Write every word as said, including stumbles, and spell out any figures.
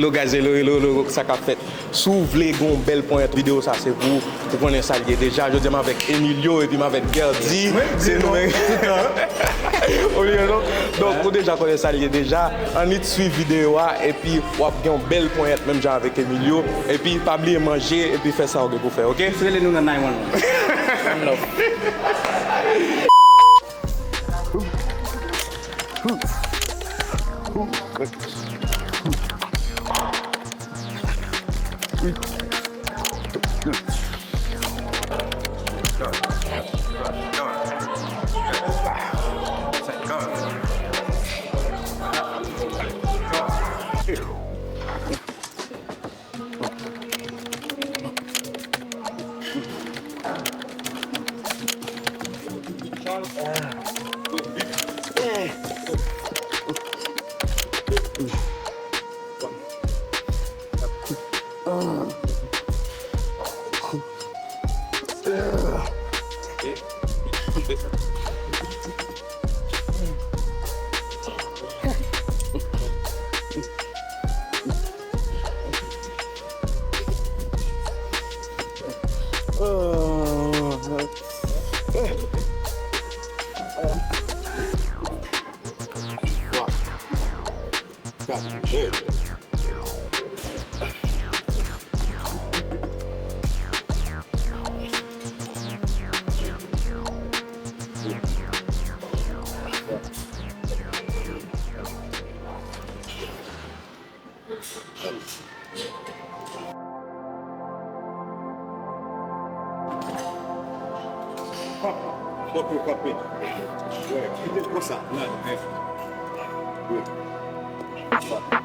Yo, guys, hello, hello, hello, sa k ap fèt? Si w vle gen yon bèl ponyèt, videyo sa se pou ou. Ou konnen sa l ye deja. Jodi a m avèk Emilio epi m avèk Guerdy. Se nou menm. Ou bliye non? Donk, ou deja konnen sa l ye deja. Annik swiv videyo a epi w ap gen yon bèl ponyèt menm jan avèk Emilio. Epi pa bliye manje epi fè sa w gen pou fè, oke? Jis rele nou nan nine one one. One love. Fòk yo kanpe. Wè, kite l konsa. Nan, men. Wi.